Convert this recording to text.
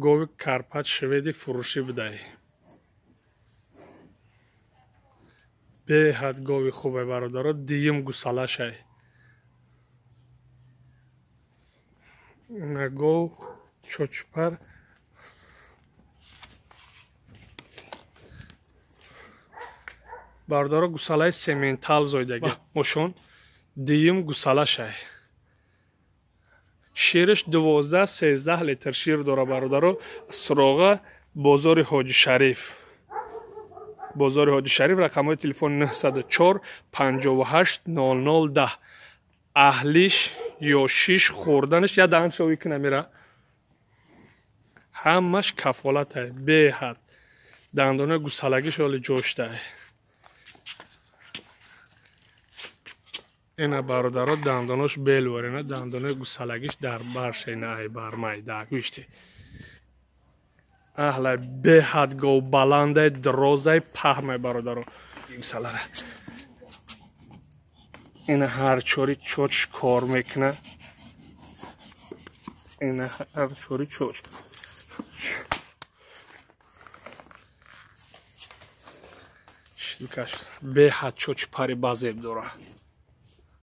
Гови Карпат шведи фурӯшӣ будай. Беҳад гови хубе, бародаро, дуюм гусалашай. Ина гов чочпар. Бародаро, гусалаи сементал зойдаги. Мошон дуюм гусалашай. Шириш 12-13 литр шир дора, бародаро. Суроға бозори Ҳоҷи Шариф. Бозори Ҳоҷи Шариф, рақамҳои телефон 904 58 00 10. Аҳлиш ё шиш хӯрданаш я даҳан шовӣ кина мера. Ҳамаш кафолатай, беҳад. Дандонаи гусалагиш оли ҷоштай. Ина, бародаро, дандонош белворина, дандонаи гусалагиш дар баршена ай бармайда гӯшти. Аҳлай, беҳад гов баландай, дарозай, паҳмай, бародаро. Гусалара. Ина ҳар чори чоч кор мекуна. Ина ҳар чори чоч. Беҳад чоч пари базеб дора.